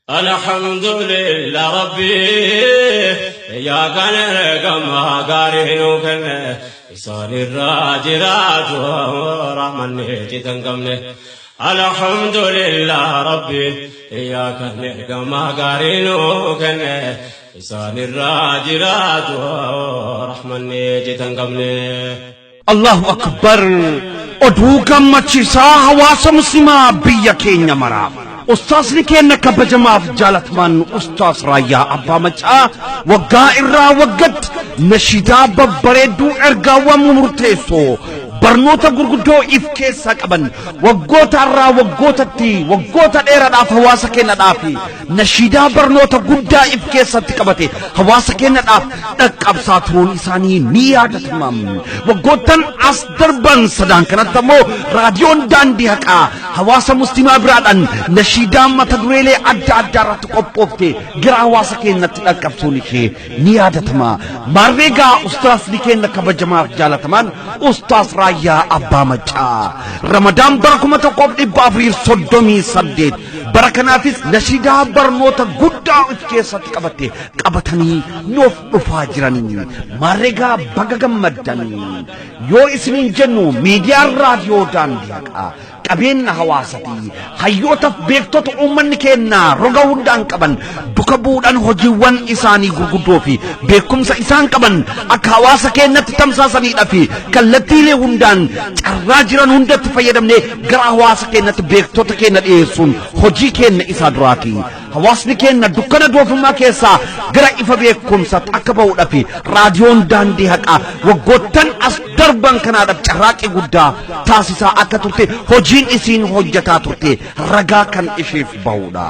Alhamdulillah Rabbii yaa kan ergamaa gaarii nuu kenne isaan irraa jiraatu rahmanni citan qabne. Alhamdulillah Rabbii yaa kan ergamaa gaarii nuu kenne isaan irraa jiraatu rahmanni citan qabne. Allahu Akbar! Oduu gammachiisaa hawaasa muslimaa biyya keenya maraaf. Ustaasni keenya kabajamaaf jaalatamaan Ustaas Raayyaa Abbaa Macaa waggaa irraa waggatti nashiidaa babbareedduu ergaawwan murteessoo barnoota gurguddoo if keessaa qaban waggoota irraa waggootatti waggoota dheeraadhaaf hawaasa keenyadhaaf nashiidaa barnoota guddaa if keessatti qabate hawaasa keenyadhaaf dhaqqabsaa turuun isaanii ni yaadatama. Waggoottan as darban sadaan kanatti ammoo raadiyoon daandii haqaa hawaasa musliimaa biraadhaan nashiidaa mata dureelee adda addaa irratti qophoofte gara hawaasa keenyatti dhaqqabsuun ishee ni yaadatama. Maarreegaa ustaasni keenya kabajamaaf jaalatamaan Ustaas Raayyaa Abbaa Maccaa Ramadaan bara 1438 bara kanaafis nashiidaa barnoota guddaa of keessatti qabatte qabatanii nuuf dhufaa jiran. Maarreegaa baga gammaddan yoo isiniin jennu miidiyaan raadiyoo daandii haqaa qabeenya hawaasati hayyootaaf beektota uummanni keenya roga hundaan qaban duka bu'uudhaan hojiiwwan isaanii gurguddoo fi beekumsa isaan qaban akka hawaasa keenyatti tamsaasaniidha fi kallattiilee hundaan carraa jiran hundatti fayyadamnee gara hawaasa keenyatti beektota keenya dhiyeessuun hojii keenya isaa duraati. Hawaasni keenya dukkana doofummaa keessaa gara ifa beekumsaatti akka ba'uudhaaf raadiyoon daandii haqaa waggoottan as darban kanaadhaaf carraaqqii guddaa taasisaa akka turte hojiin isiin hojjetaa turte ragaa kan isheef ba'uudha.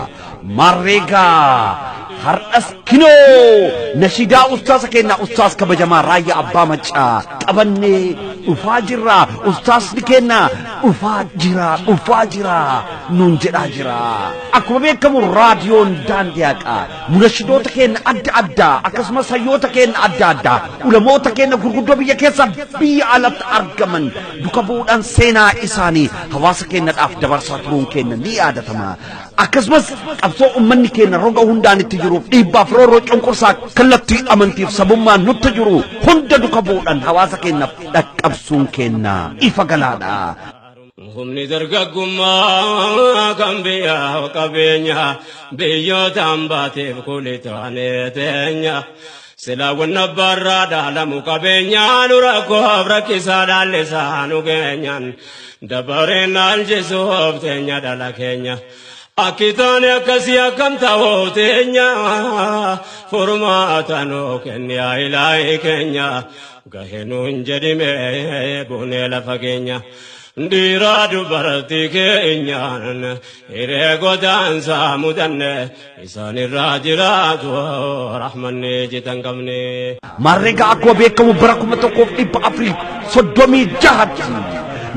Maarreegaa har'as kinoo nashiidaa ustaasa keenya ustaas kabajamaa Raayyaa Abbaa Maccaa qabannee dhufaa jirra. Ustaasni keenya dhufaa jira dhufaa jira nuun jedhaa jira. Akkuma beekamu raadiyoon daandii haqaa munashidoota keenya adda addaa akkasumas hayyoota keenya adda addaa ulamoota keenya gurguddoo biyya keessa biyya alatti argaman duka bu'uudhaan seenaa isaanii hawaasa keenyadhaaf dabarsaa turuun keenya ni yaadatama. Akkasumas qabsoo uummanni keenya roga hundaan itti jiruuf dhiibbaaf roorroo cunqursaa kallattii amantiif sabummaan nutti jiru hunda duka bu'uudhaan hawaasa keenyaaf dhaqqabsuun keenya ifa galaadha. Humni dargaggummaa kan biyyaa qabeenya biyyootaan baateef kuli taanee teenya. Silaa wanna barraa dhaalamu qabeenyaa nu rakkoof rakkisaa dhaallisaa nu geenyaan dabareen dhaalchisuuf teenya dhala keenya. Akki taane akkasii akkam ta'uu teenya furmaata nuu kenni yaa ilaahi keenya gahee nuun jedhime buunee lafa keenya. Dhiiraa dubartii keenyaan hiree godaansaa mudanne isaan irraa jiraatu rahmanni jitan qabne. Maarreegaa akkuma beekamu bara 1436tti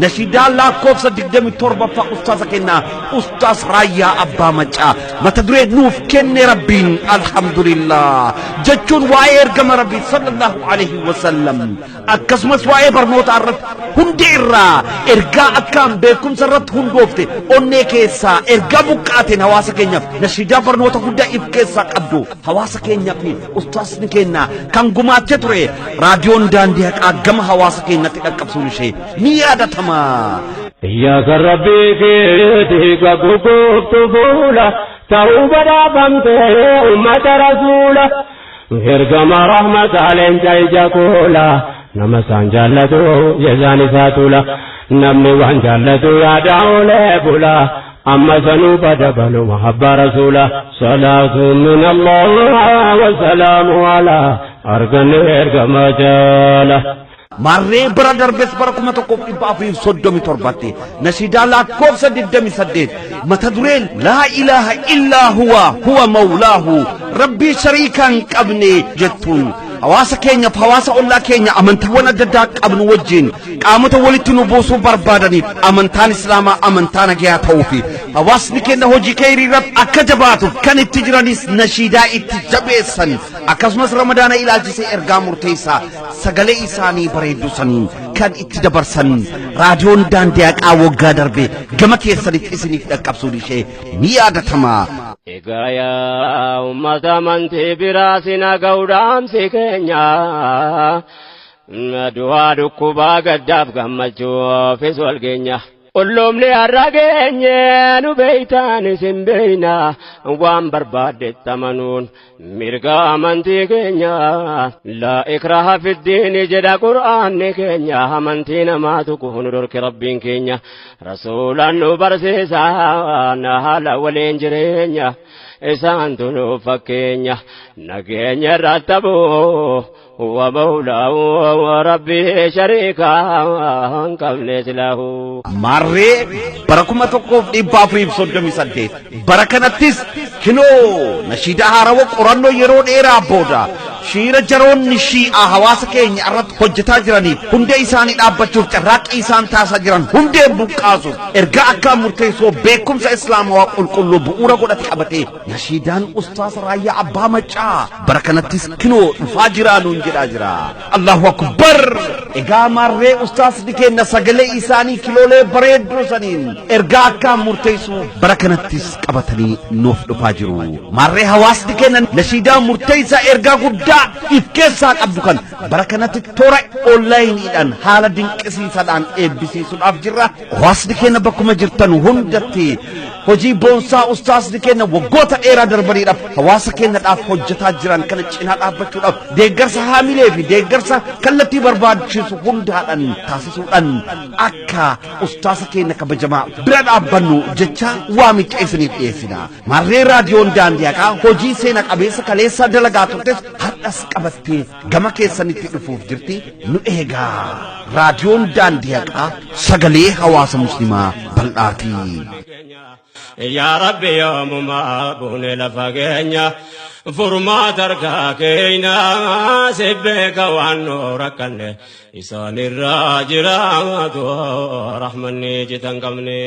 nashiidaa lakkoofsa 27ffaa ustaasa kennaa Ustaas Raayyaa Abbaa Maccaa mata duree nuuf kenne Rabbiin alhamdulillah jechuun waa'ee ergama Rabbii sallallahu alaihi wasallam akkasumas waa'ee barnootaa irratti hundee irraa ergaa akkaan beekumsa irratti hundoofte onnee keessaa ergaa buqqaateen hawaasa keenyaaf nashiidaa barnoota guddaa if keessaa qabdu hawaasa keenyaaf ustaasni keenya kan gumaachee ture raadiyoon daandii haqaa gama hawaasa keenyatti dhaqqabsuun ishee ni yaadatama. Yaa kan Rabbii keetii gaggooftu fuula ta'uu badhaafamtee ummata rasuula. Ergama rahmataa leenca ija kuula nama isaan jaallatu jazaan isaa tula namni waan jaallatu yaada oolee bula amma sanuu badabalu mahabba rasuula salaatu min Allah wa salaamu ala arganne ergama jaala. Maarree bara darbes bara 1437tti nashiidaa lakkoofsa 28 mata dureen laa ilaaha illaa huwa huwa mawlaahu rabbii shariikaa hin qabne jettuun hawaasa keenyaaf hawaasa ollaa keenya amantiiwwan adda addaa qabnu wajjin qaamota walitti nu buusuu barbaadaniif amantaan islaamaa amantaa nagayaa ta'uu fi hawaasni keenya hojii keeyrii irratti akka jabaatuuf kan itti jiranis nashiidaa itti jabeessan akkasumas ramadaana ilaalchisee ergaa murteessaa sagalee isaanii bareedduu saniin kan itti dabarsan raadiyoon daandii haqaa waggaa darbe gama keessanitti isiniif dhaqqabsuun ishee ni yaadatama. Egaa yaa ummata amantii biraa sina ga'u dhaamsi keenya. Du'aa dhukkubaa gaddaaf gammachuufis wal geenya. Olloomni har'a geenye nu beeytaan isin beeyna waan barbaaddetti amanuun mirga amantii keenya. Laa ikraha fiddiini jedha qur'aanni keenya amantii namaa tuqu nu dhorke rabbiin keenya. Rasuulaan nu barsiisa haala waliin jireenya isaantu nu fakkeenya nageenya irratti abuu huwa mawlaahu rabbii shariikaa hin qabne silaahu. Maarree bara 1438 bara kanattis kinoo nashiidaa haarawa qorannoo yeroo dheeraa booda shiira jaroonni shii'aa hawaasa keenya irratti hojjetaa jiraniif hundee isaanii dhaabbachuuf carraaqqii isaan taasisaa jiran hundee buqqaasuuf ergaa akkaan murteessoo beekumsa islaamawaa qulqulluu bu'uura godhate qabatee nashiidaan ustaas Raayyaa Abbaa Maccaa bara kanattis kinoo dhufaa jiraa nuun jedhaa jira. Allahu Akbar! Egaa maarree ustaasni keenya sagalee isaanii kiloolee bareedduu saniin ergaa akkaan murteessuu bara kanattis qabatanii nuuf dhufaa jiru. Maarree hawaasni keenya nashiidaa murteessaa ergaa guddaa if keessaa qabdu kan bara kanatti toora onlaayiniidhaan haala dinqisiisaadhaan eebbisiisuudhaaf jirra. Hawaasni keenya bakkuma jirtan hundatti hojii boonsaa ustaasni keenya waggoota dheeraa darbaniidhaaf hawaasa keenyadhaaf hojjetaa jiran kana cinaa dhaabbachuudhaaf deeggarsa haamilee fi deeggarsa kallattii barbaachisu hundaadhaan taasisuudhaan akka ustaasa keenya kabajamaa bira dhaabbannu jecha waamicha isiniif dhiyeessina. Maarree raadiyoon daandii haqaa hojii seena qabeessa kaleessaa dalagaa turtes har'as qabattee gama keessanitti dhufuuf jirti nu eegaa. Raadiyoon daandii haqaa sagalee hawaasa muslimaa bal'aati. Yaa Rabbi yoomumaa buune lafa keenya furmaata harkaa keenya si beeka waan nu rakkanne isaan irraa jiraatu rahmanni citan qabne.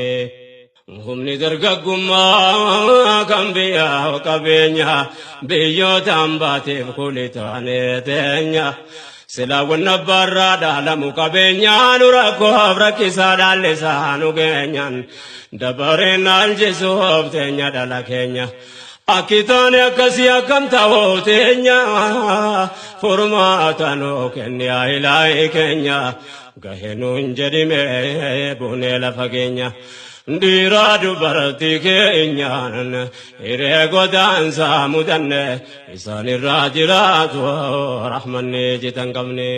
Humni dargaggummaa kan biyyaa qabeenya biyyoota hambaateef kuli taanee teenya. Silaa wanna barraa dhaalamu qabeenyaa nu rakkoof rakkisaa dhaallisaa nu geenyaan dabareen alchisuuf teenya dhala keenya. Akki taane akkasii akkam ta'uu teenya furmaata nu kenni yaa ilaahi keenya gahee nuun jedhime buunee lafa keenya. Dhiiraa dubartii keenyaan hiree godaansaa mudanne isaan irraa jiraatu rahmanni jitan qabne.